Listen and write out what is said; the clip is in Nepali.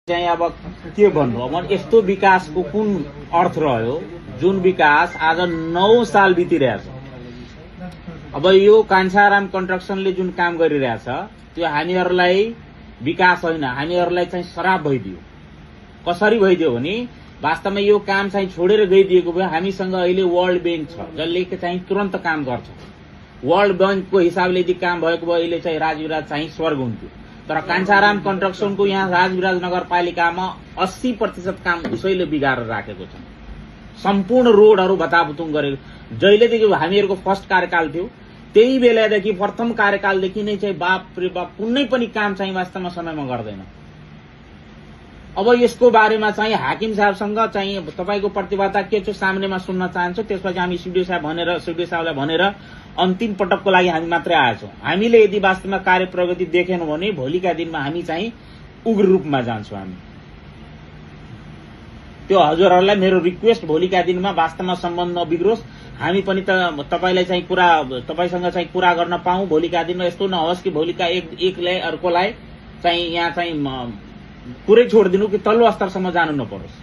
चाहिँ अब के भन्नु अब यस्तो विकासको कुन अर्थ रह्यो जुन विकास आज 9 साल बितिरहेछ। अब यो कान्छाराम कन्स्ट्रक्सनले जुन काम गरिरहेछ त्यो हामीहरूलाई विकास होइन, हामीहरूलाई चाहिँ श्राप भइदियो। कसरी भइदियो भने वास्तवमा यो काम चाहिँ छोडेर गइदिएको भए हामीसँग अहिले वर्ल्ड बैंक छ जसले चाहिँ तुरन्त काम गर्छ। वर्ल्ड बैंकको हिसाबले यदि काम भएको भए अहिले चाहिँ राजविराज चाहिँ स्वर्ग हुन्थ्यो। तर कान्छाराम कन्स्ट्रक्सनको यहाँ राजविराज नगरपालिकामा 80% काम उसैले बिगारेर राखेको छ। सम्पूर्ण रोडहरू भताभुतुङ गरेको जहिलेदेखि हामीहरूको फर्स्ट कार्यकाल थियो त्यही बेलादेखि प्रथम कार्यकालदेखि नै चाहिँ बाप रे बाप कुनै पनि काम चाहिँ वास्तवमा समयमा गर्दैन। अब यसको बारेमा चाहिँ हाकिम साहबसँग चाहिँ तपाईको प्रतिबद्धता के छ सामनेमा सुन्न चाहन्छु। त्यसपछि हामी सिडिओ साहबलाई भनेर अन्तिम पटकको लागि हामी मात्रै आएछौँ। हामीले यदि वास्तवमा कार्य प्रगति देखेनौँ भने भोलिका दिनमा हामी चाहिँ उग्र रूपमा जान्छौँ। हामी त्यो हजुरहरूलाई मेरो रिक्वेस्ट भोलिका दिनमा वास्तवमा सम्बन्ध नबिग्रोस्। हामी पनि त तपाईलाई चाहिँ तपाईसँग चाहिँ कुरा गर्न पाऊँ। भोलिका दिनमा यस्तो नहोस् कि भोलिका एकलाई अर्कोलाई चाहिँ यहाँ चाहिँ पुरै छोडिदिनु कि तल्लो स्तरसम्म जानु नपरोस्।